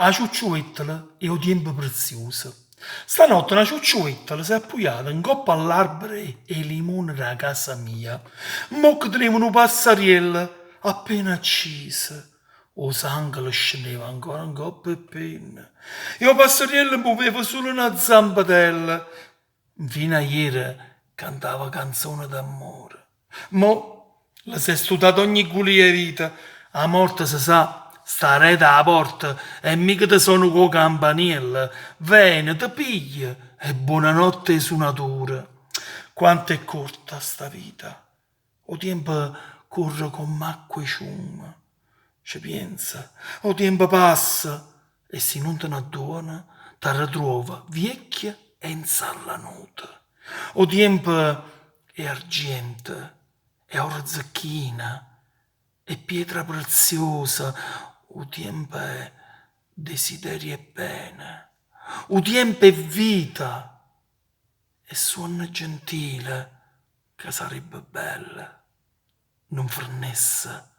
'A ciucciuvettola e 'o tiempo preziuso. Stanotte na ciucciuvettola s'è appuiata 'ncopp' a ll'arbero 'e limone d' 'a casa mia. Mmocca teneva nu passariello appena acciso. 'O sango le scenneva ancora 'ncopp' 'e penne e 'o passariello muveva sulo na zampetella. Nfino a iere cantava canzone d'ammore. Mo lle s'è stutata ogni gulìa 'e vita, 'a morte se sa, sta aret' 'a porta e mica te sona cu 'o campaniello, vene, te piglia e buonanotte 'e sunature. Quanto è corta sta vita, 'o tiempo corre comm'acqua 'e ciummo. Ce pienze, 'o tiempo passa e si nun te n'adduone, t'arretruove viecchio e 'nzallanuto. O tiempo è argiento, è oro zecchino, è pietra preziosa, 'o tiempo è desiderio 'e bene, 'o tiempo è vita, è suonno gentile ca sarebbe bello nun fernesse.